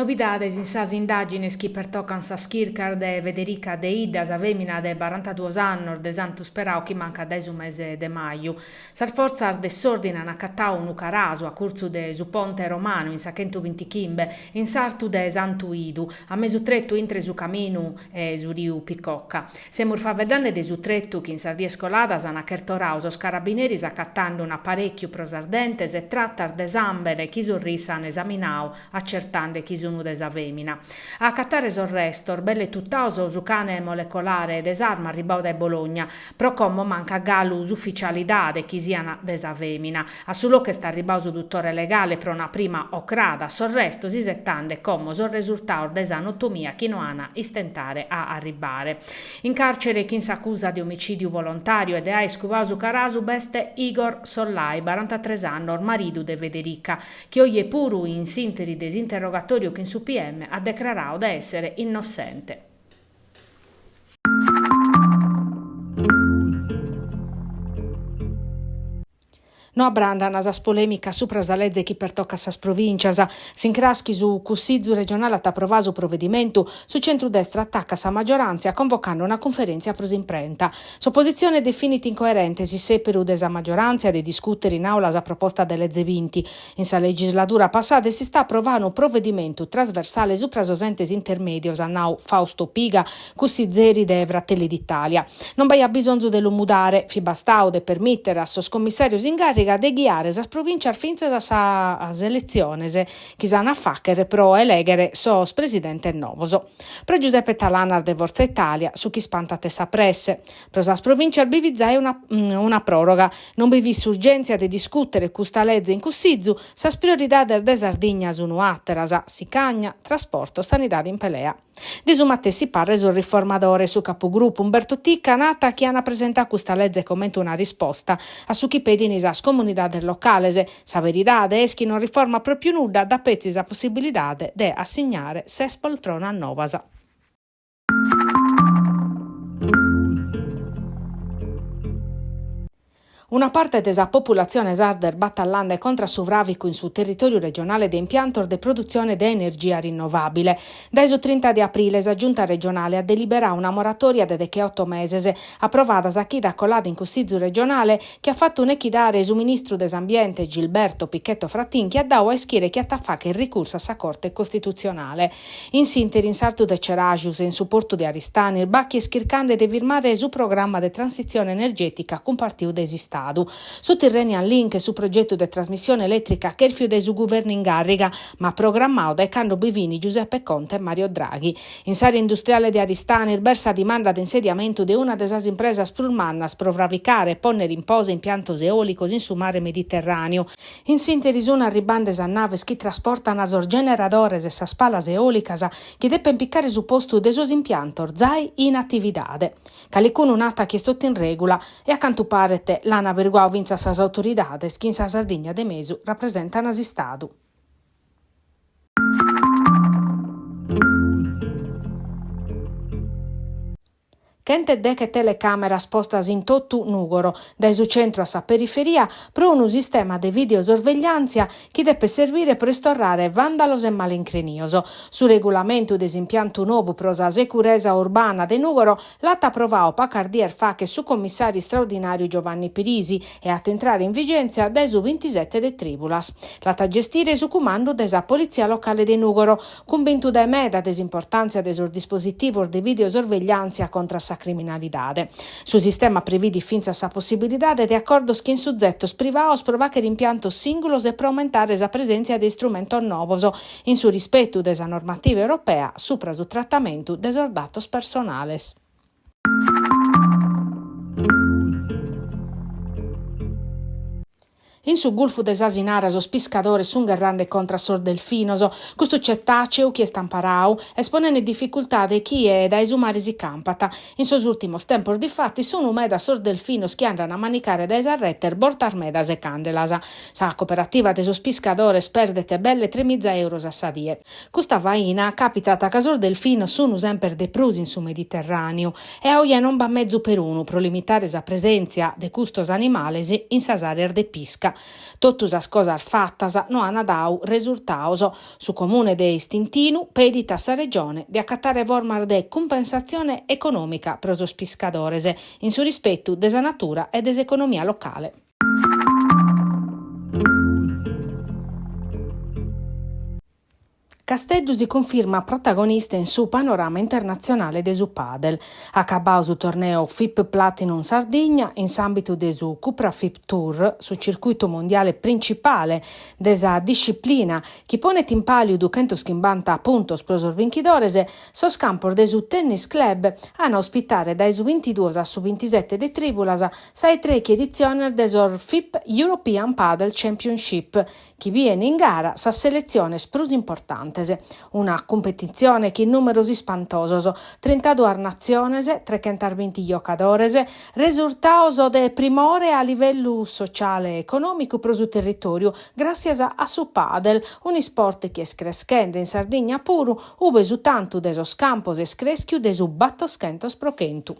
Novidades in sas indàgines chi pertocant sas chircas de Federica Deidda, sa fèmina de barantaduos annos de Santu Sperau chi mancat dae su mese de maju. Sas fortzas de s'òrdine an acatadu unu carasu a curtzu de su Ponte Romanu in sa chentuvintichimbe, in sartu de Santu 'Idu, a mesu tretu intre su caminu e su riu Picocca. Semus faeddende de su tretu chi in sas dies coladas an achertoradu sos carabineris acatende un'aparèchiu pro sas dentes e tratas de sàmbene chi sos RIS an esaminadu acertende chi sun de sa fèmina. A acatare sos restos, belle tutados su cane molecolare de s'Arma arribbadu dae Bologna. Pro como mancat galu s'uficialidade chi sian de sa fèmina. A su locu est arribbadu su dutore legale pro una prima ocrada a sos restos, isetende como sos resurtados de s'anatomia chi no an a istentare a arribbare. In càrcere chin s'acusa de omicìdiu volontàriu e de aer cubadu su carasu b'est Igor Sollai, barantatres annos, maridu de Federica, chi oje puru in s'ìnteri de s'interrogatòriu chin su PM at decraradu de èssere innossente. No abrandant sas polèmicas subra sa leze chi pertocat sas provìntzias. S'incras chi su Cussizu regionale at aprovadu su provedimentu, su centrudestra atacat sa magioràntzia convocande una cunferèntzia pro s'imprenta. S'opositzione definit incoerente s'issèperu de sa magioràntzia de discùtere in àula sa proposta de leze binti. In sa legisladura passada est istadu aprovadu unu provedimentu trasversale subra sos entes intermèdios, at nadu Fausto Piga, cussizeri de Fratelli d'Italia. Non b'aiat bisonzu de lu mudare, fit bastadu de permìtere a sos commissàrios in gàrriga de ghiare sas provìntzias fintzas a sas eletziones chi s'an a fàghere pro elèghere sos presidentes novos. Pro Giuseppe Talanas de Forza Italia su chi ispantat est sa presse. Pro sas provìntzias bi fit zai una una pròroga. Non bi fit s'urgèntzia de discùtere custa leze in Cussizu, sas prioridades de Sardigna sunu àteras, sicagna, trasportos, sanidade in pelea. De su matessi parre sos riformadores, su capugrupu Umberto Ticca nat chi an presentadu custa leze comente una risposta a su chi pedin sas comunidades locales, Sa veridade est chi non riformat pròpiu nudda, dat petzi sa possibilidade de assignare ses poltronas novas. Una parte de sa populatzione sarda est batallende contra su fràvicu in su territòriu regionale de impiantos de produtzione de energia rinnovàbile. Dae su trinta de aprile sa Giunta regionale at deliberadu una moratòria de decheoto meses, aprovada sa chida colada in Cussizu regionale, chi at fatu nechidare su ministru de s'Ambiente Gilberto Pichetto Fratin chi at dadu a ischire chi at a fàghere ricursu a sa Corte Costitutzionale. In s'ìnteri in sartu de Ceraxius e in su portu de Aristanis b'at chie est chirchende de firmare su programma de transitzione energètica cumpartiu dae s'Istadu. Su Tyrrhenian Link est su progetu de trasmissione elètrica chèrfiu dae su guvernu in gàrriga, ma programmadu dae cando bi fin Giuseppe Conte e Mario Draghi. In s'àrea industriale de Aristanis b'est sa dimanda de insediamentu de una de sas impresas prus mannas pro fravicare e pònnere in posa impiantos eòlicos in su mare Mediterràneu. In s'ìnteri sunt arribende sas naves chi trasportant sos generadores e sas palas eòlicas chi depent picare su postu de sos impiantos zai in atividade. Calicunu nat chi est totu in règula e a cantu paret l'ant averguadu fintzas sas autoridades chi in sa Sardigna de mesu rapresentant s'Istadu. Chentedeghe telecàmeras postas in totu Nùgoro, dae su centru a sa periferia, pro unu sistema de videosorvegliàntzia chi depet servire pro istorrare vàndalos e malincrenios. Su regulamentu de s'impiantu nou pro sa seguresa urbana de Nùgoro l'at aprovadu pagas dies faghet su commissàriu istraordinàriu Giovanni Pirisi e at a intrare in vigèntzia dae su bintisete de trìbulas. L'at a gestire su cumandu de sa Politzia Locale de Nùgoro, cumbintu dae meda de s'importàntzia de sos dispositivos de videosorvegliàntzia contra sa criminalidade. Su sistema previdit fintzas sa possibilidade de acordos chin suzetos privados pro fàghere impiantos sìngulos e pro aumentare sa presèntzia de istrumentos novos, in su rispetu de sa normativa europea supra su tratamentu de sos datos personales. In su Gulfu de s'Asinara sos piscadores sunt gherrende contra sos delfinos. Custu cetàceu, chi est amparadu, est ponende dificultade chie dae su mare si campat. In sos ùrtimos tempos, difatis, sunt medas sos delfinos chi andant a manicare dae sas retes bortas meda secàndelas. Sa cooperativa de sos piscadores perdet belle tremiza euros a sa die. Custa faina càpitat ca sos delfinos sunt semper de prus in su Mediterràneu e a oje non b'at mezu perunu pro limitare sa presèntzia de custos animales in sas àreas de pisca. pisca. Totu sas cosas fatas no ant dadu resurtados. Su Comune de Istintinu pedit a sa Regione de acatare formas de cumpensatzione econòmica pro sos piscadores, in su rispetu de sa natura e de s'economia locale. Casteddu si cunfirmat protagonista in su panorama internatzionale de su padel. Acabadu su torneu FIP Platinum Sardigna in s'àmbitu de su Cupra FIP Tour, su circùitu mondiale principale de sa disciplina chi ponet in pàliu duchentoschimbanta puntos pro sos binchidores, sos campos de su Tennis Club an a ospitare dae su bintiduos a su bintisete de trìbulas sa 'e trèichi editziones de sos FIP European Padel Championship, chi bien in gara sas seletziones prus importantes. Una cumpetitzione chin nùmeros ispantosos, trintaduas natziones, trechentasbinti giocadores, resurtados de primore a livellu sociale e econòmicu pro su territòriu, gràssias a su padel, un'isport chi est creschende in Sardigna puru, ube su tantu de sos campos est crèschiu de su batoschentos pro chentu.